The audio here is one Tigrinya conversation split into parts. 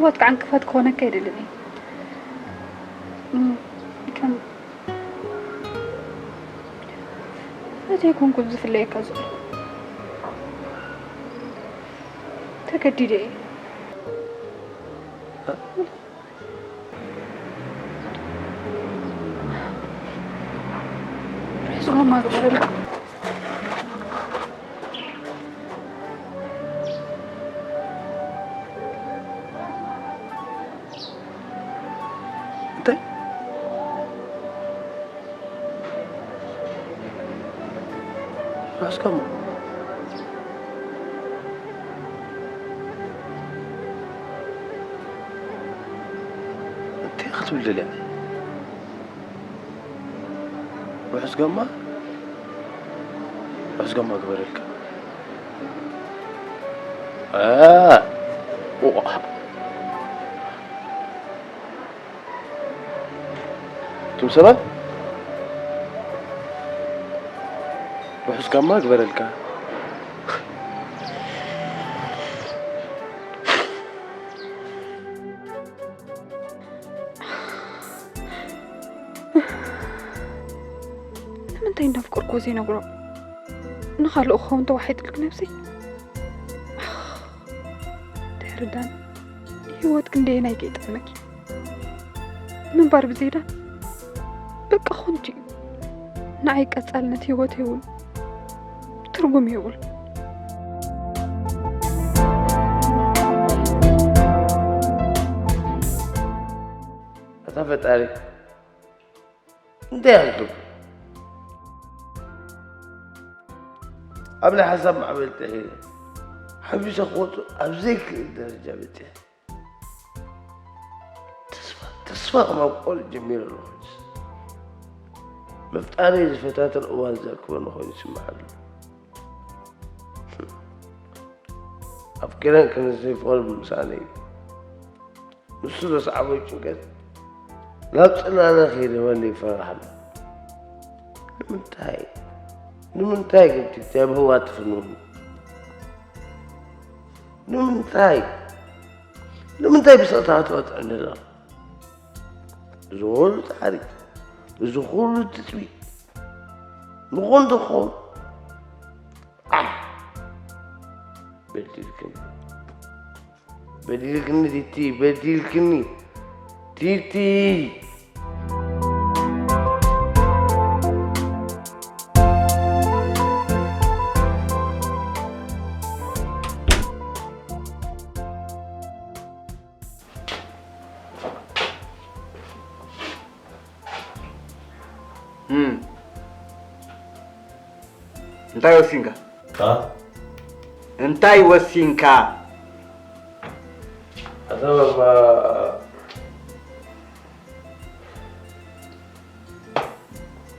ህይወትካ ዕንቅፋት ክኾነካ ኣይደልን እየ። እም፣ ከም ዘይኮንኩ ዝፍለየካ ዘሎ ተገዲደ እየ። ርሑስ ጎማ ግበረልካ። እንታይ? ርሑስ ጎማ? እንታይ ክትብል ደልያ? ርሑስ ጎማ? ርሑስ ጎማ ግበረልካ። አ፣ ዋ። እቶም ሰባት ርሑስ ጎማ ግበረልካ። ንምንታይ እንዳፍቀርኩዎ ዘይነግሮ? ንኻልእ ክኸውን ተዋሒጥልኪ ነብሰይ? ድሕሪ ዳን ህይወት ክንደየናይ ከይጠዕመኪ? ምንባር ብዘይ ዳን በቃ ኾንቱ እዩ። ንዓይ ቀጻልነት ህይወተይ እውን ትርጉም የብሉ። ኣታ ፈጣሪ፣ እንታይ ኣልኩም? ኣብ ናይ ሓሳብ ማዕበል ጥሒለ፣ ሓቢሰ ክወጽእ ኣብ ዘይክእል ደረጃ በጺሐ። ተስፋ፣ ተስፋ ከማብ ቆርጽ ጀሚረ ኣለኹ። ሕጅስ ምፍጣረይ ዝፈታተን እዋን ዘርክበኒ ኮይኑ ይስምዓኒ። ኣፍቂረን ከም ዘይፍቕር ብምስኣነይ፣ ንሱ ዘስዓቦ ጭንቀት ናብ ጽላለ ከይደበኒ ይፈራሕ ኣሎ። ንምንታይ? ንምንታይ ግን ቲቲ ኣብ ህዋ ትፍንውኒ? ንምንታይ? ንምንታይ ብስቕታ ትቐጥዕኒ ኣለኻ? እዚ ኩሉ ጻዕሪ፣ እዚ ኩሉ ትጽቢት ንኾንቱ ክኸውን? ኣሕ! በዲልክኒ። በዲልክኒ ቲቲ፣ በዲልክኒ ቲቲ። እም። እንታይ ወሲንካ? አ? እንታይ ወሲንካ? ኣታ ባባ፣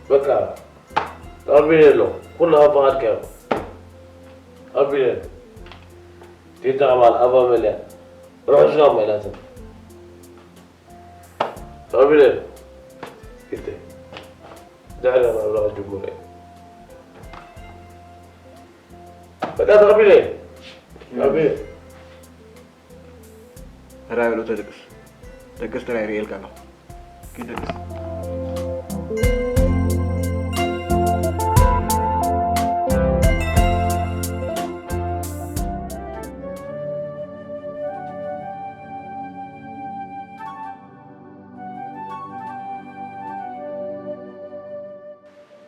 በቃ፣ ተቐቢለ ኣለኹ። ኩሉ ኣብ ፍቓድካ እዩ። ተቐቢለ ኣለኹ። ቲታ ከማን ኣባ መሊኣ ርሑስ ጋማ ኢላትኒ። ተቐቢለ ኣለኹ። ቲቲ፣ ድሕሪ ናብራ ክጅምር እየ። በቃ ተቐቢለ እየ። ተቐቢለ። ሕራይ በል፣ እቶ ደቅስ። ደቅስ ጥራይ ርእየልካ ኣለኹ። ኪድ ደቅስ።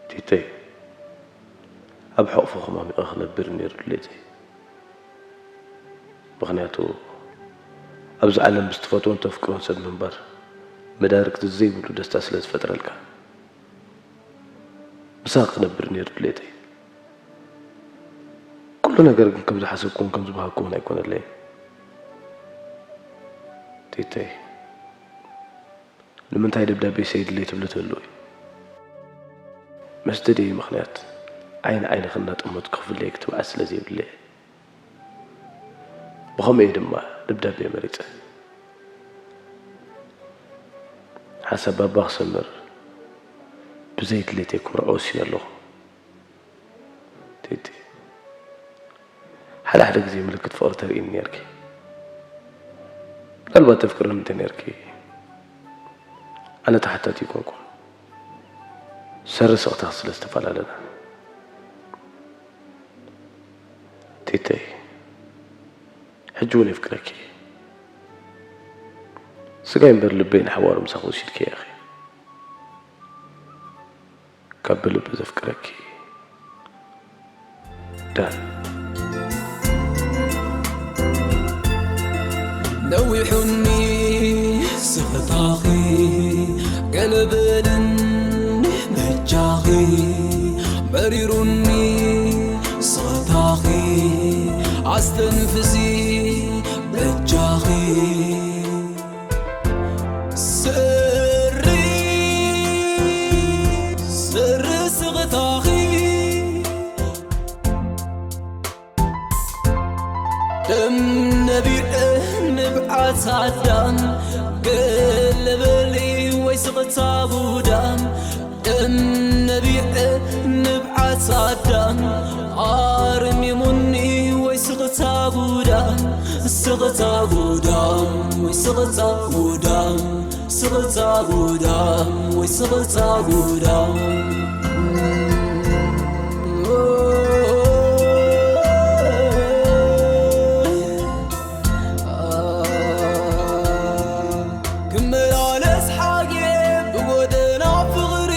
ቲተይ፣ ኣብ ሕቕፎኹም ኣሚቐ ክነብር ነይሩ ድሌተይ። ምኽንያቱ፣ ኣብዚ ዓለም ምስ ትፈትዎን ተፍቅሮን ሰብ ምንባር መዳርግቲ ዘይብሉ ደስታ ስለ ዝፈጥረልካ፣ ምሳኺ ክነብር ነይሩ ድሌተይ። ኩሉ ነገር ግን ከም ዝሓሰብኩዎን ከም ዝበሃግኩዎን ኣይኮነለይን። ቲተይ፣ ንምንታይ ደብዳቤ ሰይድለይ ትብሊ ትህልዊ? መስደደይ ምኽንያት ዓይኒ ዓይንኺ እናጠመትኩ ክፍለየኪ ትብዓት ስለ ዘይብለየ። ብኸምኡ እየ ድማ ደብዳቤ መሪጸ። ሓሳብ ባባ ክሰምር ብዘይ ድሌተይ ክምርዖ ወሲነ ኣለኹ። ቲቲ፣ ሓደ ሓደ ግዜ ምልክት ፍቕሪ ተርእይኒ ነይርኪ። ምናልባት ተፍቅርኒ እንተ ነርኪ፣ ኣነ ተሓታቲ ኣይኮንኩን። ሰሪ ስቕታኺ ስለ ዝተፈላለና። ቲተይ፣ ሕጂ እውን የፍቅረኪ። ስጋይ እምበር ልበይ ንሓዋሩ ምሳኺ ወሲድክያ ኢኺ። ካብ ብልቢ ዘፍቅረኪ ዳን። ነዊሑኒ ስኽታኺ፣ ገለ በልኒ በጃኺ። መሪሩኒ ስኽታኺ፣ ኣስተንፍሲ በጃኺ። ስሪ፣ ስሪ ስኽታኺ። ደም ነቢዐ ንብዓት ኣዳም፣ ገለ በሊ ወይ ስቕታ ጉዳም። ደም ነቢዐ ንብዓት ኣዳም፣ ኣርሚሙኒ ወይ ስቕታ ጉዳም። ስቕታ ጉዳም ወይ ስቕታ ጉዳም። ስቕታ ጉዳም ወይ ስቕታ ጉዳም። ክመላለስ ሓጌ ብጎደና ፍቕሪ፣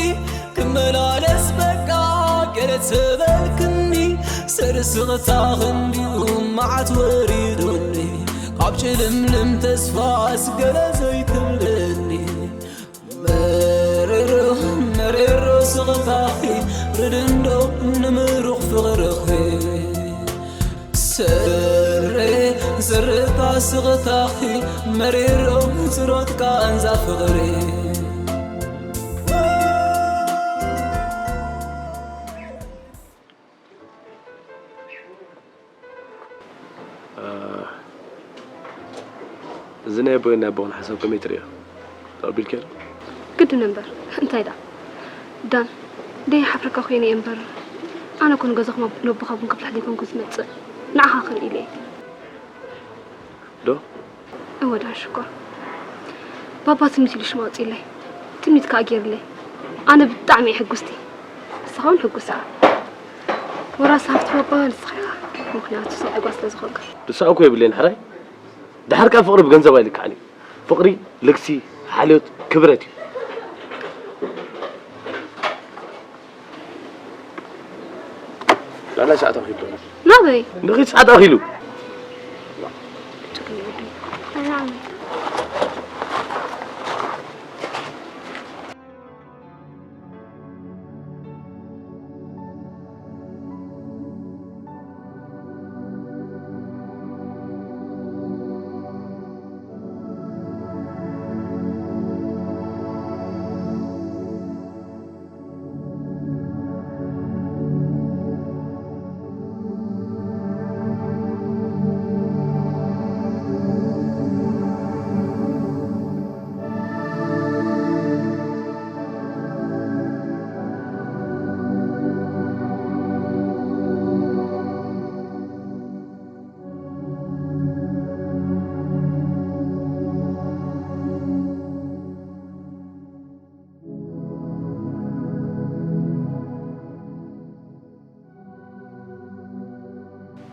ክመላለስ በቃ ገለ ተበልክኒ። ሰሪ ስቕታ ክንድዩ መዓት ወሪዱኒ፣ ካብ ጭልምልም ተስፋስ ገለ ዘይትብለኒ። መሪሮ፣ መሪሮ ስቕታኺ፣ ርድንዶ ንምሩኽ ፍቕርኺ። ስሬ፣ ስርታ ስቕታኺ፣ መሪሮ ጽሮት ቃንዛ ፍቕሪ። እዚ ናይ ኣቦይ ናይ ኣቦኽን ሓሳብ ከመይ ትርእዮ? ተቐቢልክዮ ዶ? ግድን እምበር፣ እንታይ ደኣ? ዳን፣ ደይሓፍረካ ኮይነ እየ እምበር፣ ኣነ እኮ ንገዛኹም ኣብ-፣ ነቦኻ ቡን ከፍልሐለይ ኮንኩ ዝመጽእ፣ ንዓኻ ክርኢ ኢለ እየ። ዶ? እወ ዳን ሽኮር፣ ባባ ትምኒት ኢሉ ሽም ኣውጺእለይ፣ ትምኒት ከኣ ገይርለይ። ኣነ ብጣዕሚ እየ ሕጉስቲ፣ ንስኻ እውን ሕጉስ ኢኻ። ወራሲ ሃፍቲ ባባ ንስኻ ኢኻ፣ ምኽንያቱ ሰብኣይ ጓል ስለ ዝኾንካ። ንስኻ እኮ የብለይን ሕራይ። ድሓር ከኣ ፍቕሪ ብገንዘብ ኣይልካዕን እዩ። ፍቕሪ ልግሲ፣ ሓልዮት፣ ክብረት እዩ። ላዕላይ ሰዓት ኣኺሉ። ናበይ? ንኺድ ሰዓት ኣኺሉ።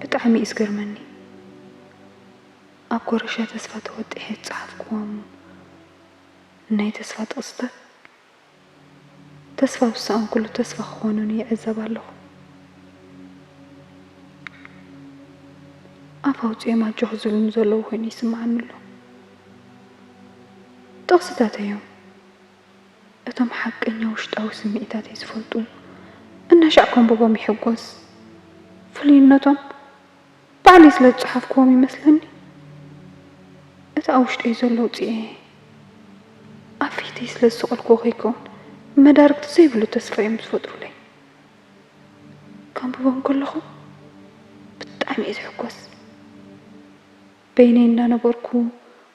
ብጣዕሚ እዩ ዝገርመኒ። ኣብ ጎረሻ ተስፋ ተወጢሐ ዝጸሓፍክዎም ናይ ተስፋ ጥቕስታት፣ ተስፋ ኣብ ዝሰኣንኩሉ ተስፋ ክኾኑኒ ይዕዘብ ኣለኹ። ኣፍ ኣውጺኦም ኣጆኺ ዝብሉኒ ዘለዉ ኮይኑ ይስምዓኒ ኣሎ። ጥቕስታት እዮም። እቶም ሓቀኛ ውሽጣዊ ስምዒታተይ ዝፈልጡ፣ እናሻዕ ከንብቦም ይሕጎስ። ፍሉይነቶም ባዕለይ ስለ ዝጸሓፍክዎም ይመስለኒ፣ እቲ ኣብ ውሽጠይ ዘሎ ውጽኤ ኣብ ፊተይ ስለ ዝሰቐልክዎ ከይከውን፣ መዳርግቲ ዘይብሉ ተስፋ እዮም ዝፈጥሩለይ። ከንብቦም ከለኹ ብጣዕሚ እየ ዝሕጎስ። በይነይ እናነበርኩ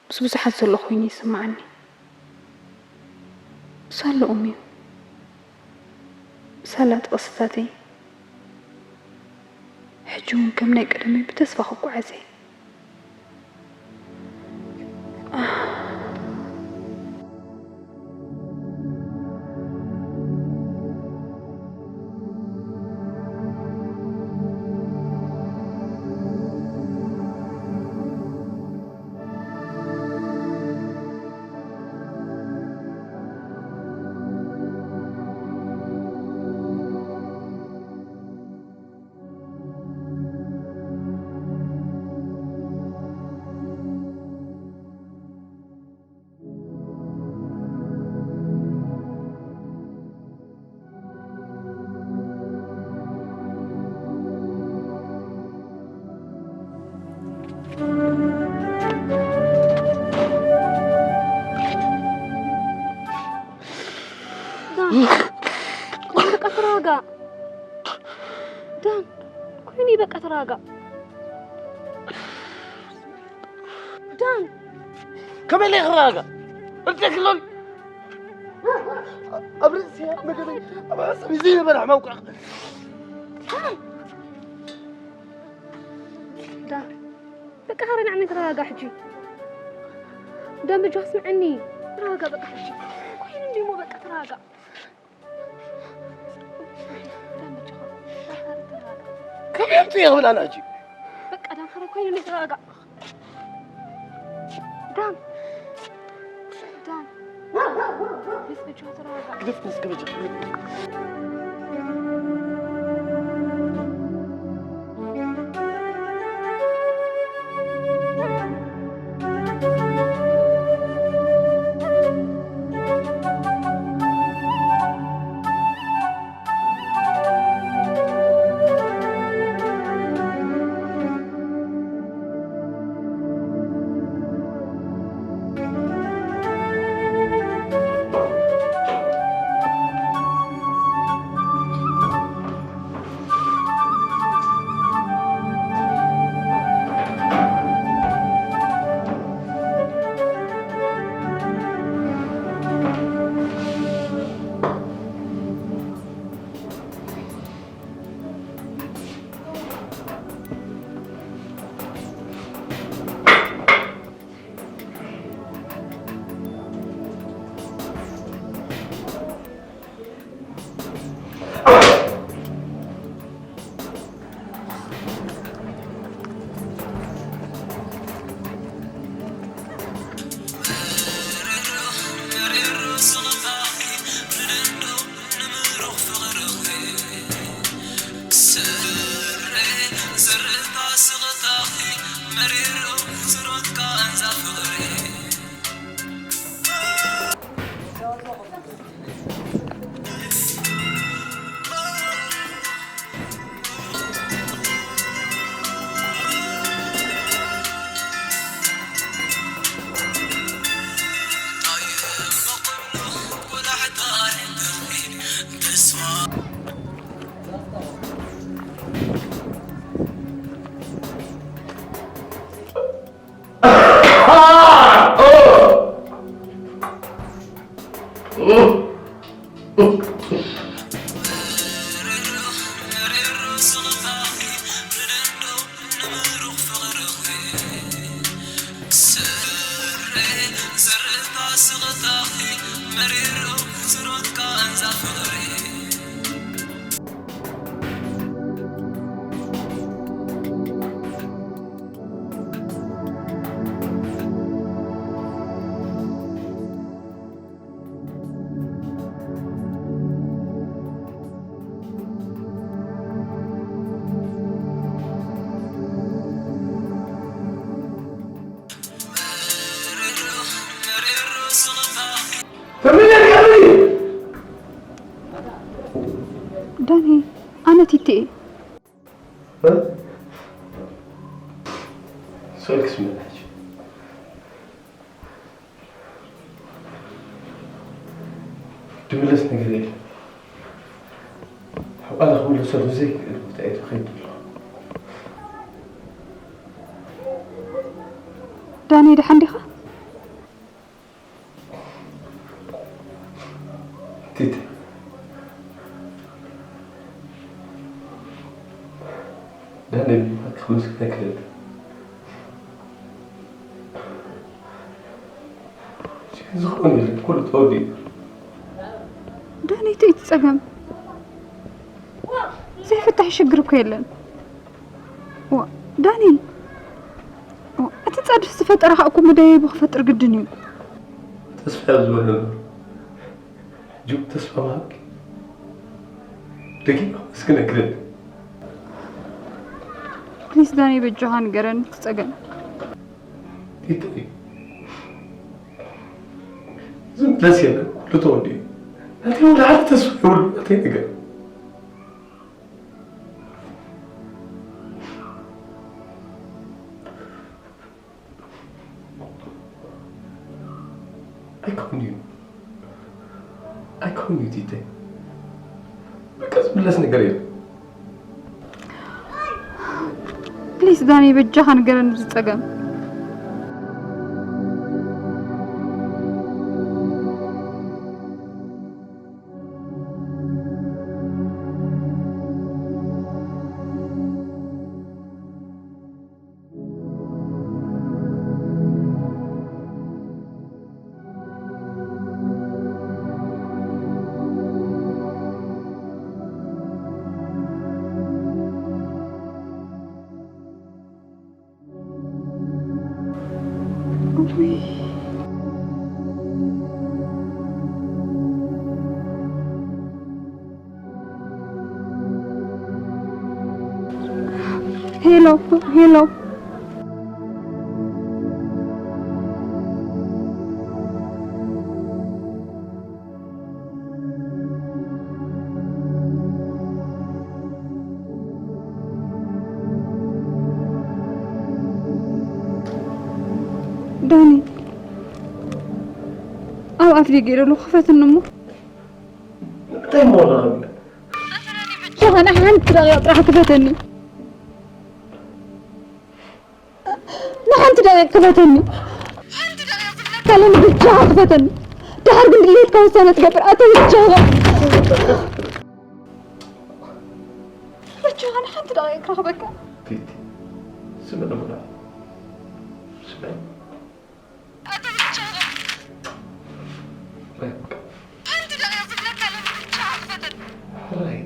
ምስ ብዙሓት ዘለኹ ኮይኑ ይስምዓኒ። ሳላ ኡሚ፣ ሳላ ጥቕስታተይ፣ ሕጂ እውን ከም ናይ ቀደመይ ብተስፋ ክጓዓዝ እየ። በቃ ተረጋጋ። ዳን፣ ኮይኑ እዩ፣ በቃ ተረጋጋ። ዳን። ከመይ ኢለ ክረጋጋእ? እልተክሎን ኣብ ርእሲ መገበይ ኣብ ዓሰብ ዘይነበረ ሕማም ቋቕ። ዳን። ዳን። በቃ ሃረ ንዓመይ ተረጋጋ ሕጂ። ዳን በጃ ስምዐኒ። ተረጋጋ በቃ ሕጂ። ኮይኑ እንዲሞ በቃ ተረጋጋ። ዳን በጃኻ። ዳን ሃረ ተረጋጋ። ከመይ ኣምፅእ እየ ክብል ኣነ ሕጂ? በቃ ዳን ሃረ ኮይኑ እንዲ ተረጋጋ። ዳን። ዳን። ፕሊስ በጃኻ ተረጋጋ። ግደፍኒ እስከ በጃኻ። ዳኒ፣ ኣነ ቲቲ እየ። እ? ስልክስ ምን ናቸው? ድምለስ ነገር የለም። ሕቋና ክምለሰሉ ዘይክእል ቦታ እየ ተኸይዱ ኣለኹ። ዳኒ፣ ደሓን ዲኻ? ቲቲ፣ ዳኒ፣ ብልብኻ ከመስግነካ ይደሊ። ዝኸውን የለን፣ ኩሉ ተወዲኡ። ዳኒ፣ እንታይ እዩ እቲ ጸገም? ዘይፍታሕ ሽግር እኮ የለን። ዋ፣ ዳኒ፣ ዋ፣ እቲ ጸድፊ ዝፈጠረ ኸኣ እኮ መደየቢ ክፈጥር ግድን እዩ። ተስፋ ኣብ ዝበሎ ነበሩ። ሕጂ እውን ተስፋ ምሃብኪ ደጊም ከመስግነኪ እደሊ። ፕሊስ ዳኒ፣ በጃኻ ንገረኒ እቲ ጸገም። ቲቲ፣ ዝምለስ የለን፣ ኩሉ ተወዲኡ። ናተይ እውን ሓደ ተስፋ የብሉን፣ ናተይ ነገር። ኣይኮን እዩ። ኣይኮን እዩ ቲተይ። ምለስ ነገር የለ። ፕሊስ ዳኒ በጃኻ ንገረኒ እዚ ጸገም። ሄሎ ሄሎ። ዳኒ፣ ኣብ ኣፍ ደገ ዘሎ ክፈትኒ እሞ። እንታይ እሞ ረኸብና? ሸኸነ ሓንቲ ደቂቕ ጥራሕ ክፈተኒ። ንሓንቲ ደቂቕ ክፈተኒ። ሓንቲ ደቂቕ ዝብለካ ኣለኒ፣ ብጃኻ ክፈተኒ። ድሓር ግን ድሌትካ ውሳነ ትገብር፣ ኣቶ ብጃኻ። ብጃኻ ንሓንቲ ደቂቕ ክረኽበካ። ቲቲ፣ ስምዒ ምራ። ስምዒ። ኣቶ ብጃኻ። ሓንቲ ደቂቕ ዝብለካ ኣለኒ፣ ብጃኻ ክፈተኒ። ሕራይ።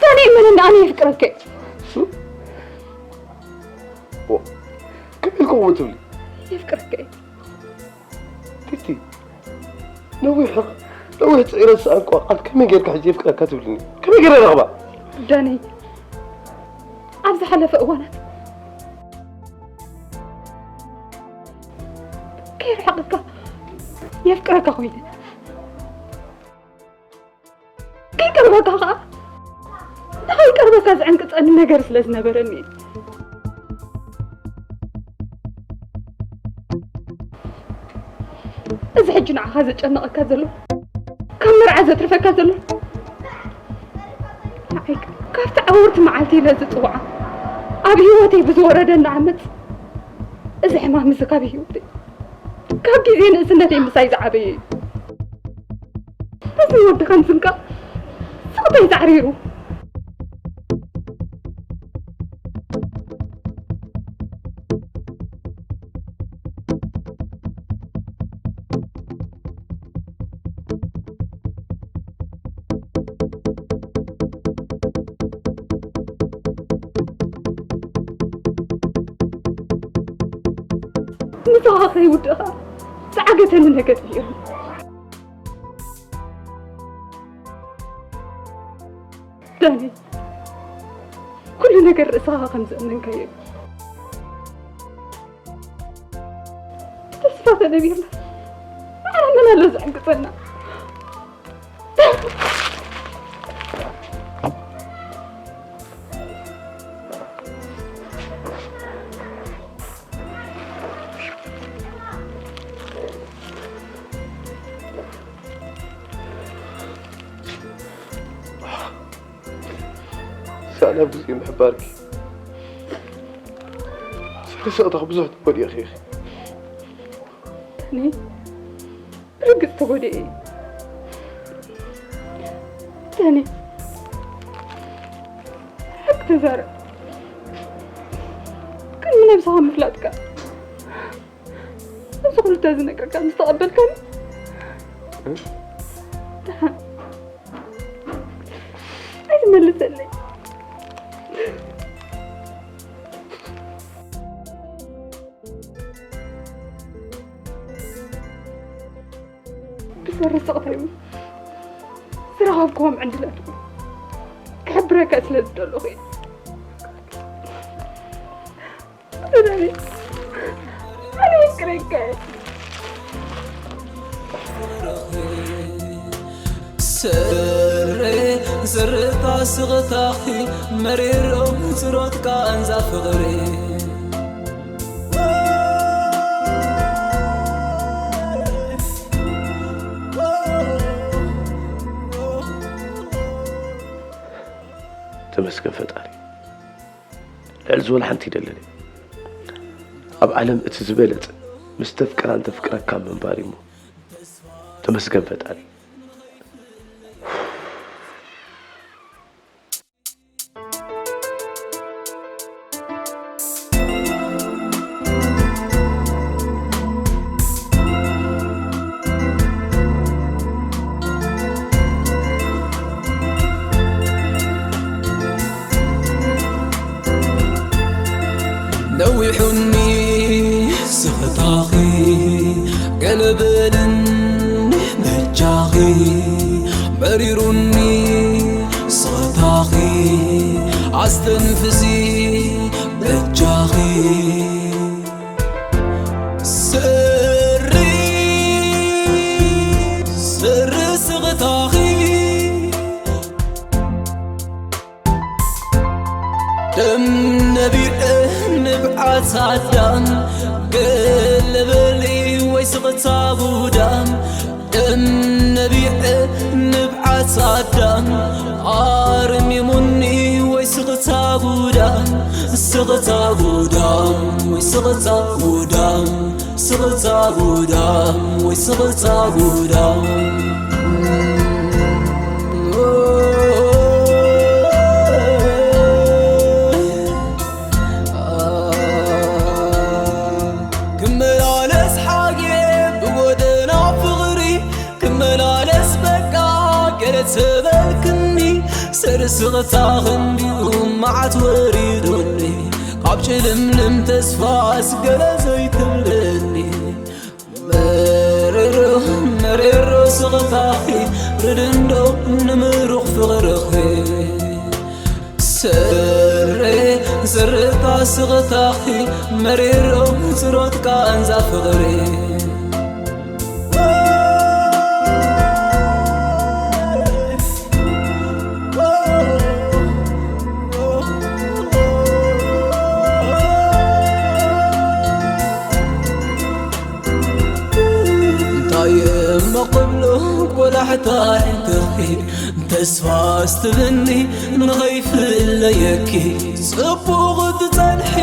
ዳኒ፣ እመነኒ፣ ኣነ የፍቅረከ። እሱ? ኦ፣ ከመይ ኢልኩም ከምኡ ትብሊ? የፍቅረከ። ቲቲ፣ ነዊሕ፣ ነዊሕ ጽዒረ ዝሰኣንኩዋ ቃል ከመይ ጌርካ ሕጂ የፍቅረካ ትብልኒ? ከመይ ጌረ ረኽባ? ዳኒ፣ ኣብ ዝሓለፈ እዋናት ከይርሕቐካ የፍቅረካ ኮይነ። ከይቀርበካ ኸዓ ንኸይቀርበካ ዝዕንቅጸኒ ነገር ስለ ዝነበረኒ። እዚ ሕጂ ንዓኻ ዘጨንቐካ ዘሎ፣ ካብ መርዓ ዘትርፈካ ዘሎ፣ ንዓይ ካብቲ ዓወርቲ መዓልቲ ኢለ ዝጽውዓ፣ ኣብ ህይወተይ ብዝወረደኒ ዓመጽ፣ እዚ ሕማም እዚ ካብ ህይወተይ፣ ካብ ግዜ ንእስነተይ ምሳይ ዝዓበየ እዩ። እዚ ወዲ ከም ዝንቃ ስቕተይ ዛዕሪሩ። ንስኻ ከይውድእኻ ዝዓገተኒ ነገር እዩ። ዳኒ፣ ኩሉ ነገር ርእስኻ ከም ዘእመንካዮ እዩ። ተስፋ ተነቢርና፣ ንዓና መን ኣሎ ዝዕንቅጸና? ሳላ ብዙ ምሕባርኪ ስቕታኽ ብዙሕ ትጎድእኺ ኢኺ። እኔ ብርግጽ ተጎድኤ እየ። ተኔ፣ ሓቂ ተዛረብ። ቅድሚ ነብስኻ ምፍላጥካ፣ ነብሲ ኩሉ ተዝነግረካ ምስ ተቐበልካኒ፣ ደሓን ኣይትመልሰለይ። ብሰሪ ስቕተይ እውን ዝረኸብክዎም ዕድላት እውን ክሕብረካ ስለ ዝደለኹ እየ። ሰላመይ፣ ኣነ የፍቅረካ እየ። ስረ ስርታ ስቕታኺ መሪሮ ጽሮት ቃንዛ ፍቕሪ። ተመስገን ፈጣሪ። ልዕሊ ዝበለ ሓንቲ ይደለኒ። ኣብ ዓለም እቲ ዝበለጸ ምስ ተፍቅራ እንተፍቅረካ ምንባር እሞ። ተመስገን ፈጣሪ። ነዊሑኒ ስኽታኺ ገለበልን በጃኺ መሪሩኒ ስኽታኺ ኣስተንፍሲ በጃኺ ስሪ ስሪ ስኽታኺ ደም ነቢዐ ንብዓት ኣዳም ገለበሊ ወይ ስቕታ ጉዳም ደም ነቢዐ ንብዓት ኣዳም ኣርሚሙኒ ወይ ስቕታ ጉዳም ስቕታ ጉዳም ወይ ስቕታ ጉዳም ስቕታ ጉዳም ወይ ስቕታ ጉዳም ክመላለስ ሓጌ ብጎደና ፍቕሪ ክመላለስ በቃ ገለ ተበልክኒ ሰርስቕታ ክንዲኡ መዓት ወሪዱኒ ካብ ጭልምልም ተስፋስ ገለ ዘይትብለኒ መሬሮ መሬሮ ስቕታኺ ርድንዶ ንምሩኽ ፍቕርኺ ስረ ስርታ ስቕታኺ መሬሮ ጽሮት ቃንዛ ፍቕሪ እንታይ እሞ ክብሎ ቆላሕታ እንተኺድ ተስፋ ኣስትብኒ ንኸይፍለየኪ ጽቡቕ ትጸንሒ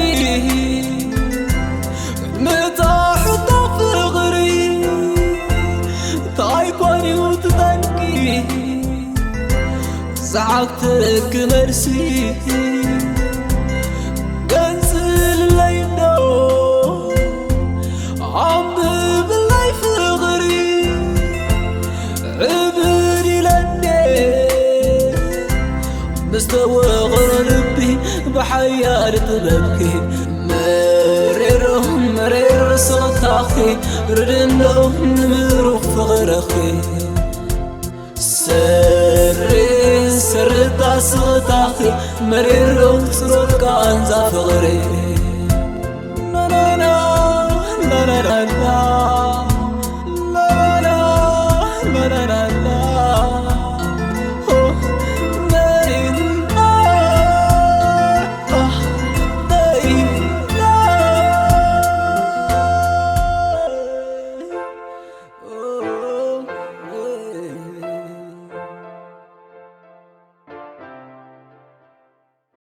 ቅድሚ እታ ሕቶ ፍቕሪ እንታይ ኮን እዩ ትጠንቂ ዝዓግተኪ መልሲ ገንጽልለይ ዶ ኣንብብለይ ፍቕሪ ዕብድ ኢለኒ ምስ ተወቕሮ ልቢ ብሓያል ጥበብኪ መሬሮ መሬሮ ስቕታኺ ርድንዶ ንምሩኽ ፍቕርኺ ስሪ ስርታ ስቕታኺ መሬሮ ጽሮት ቃንዛ ፍቕሪ ናናና ናናና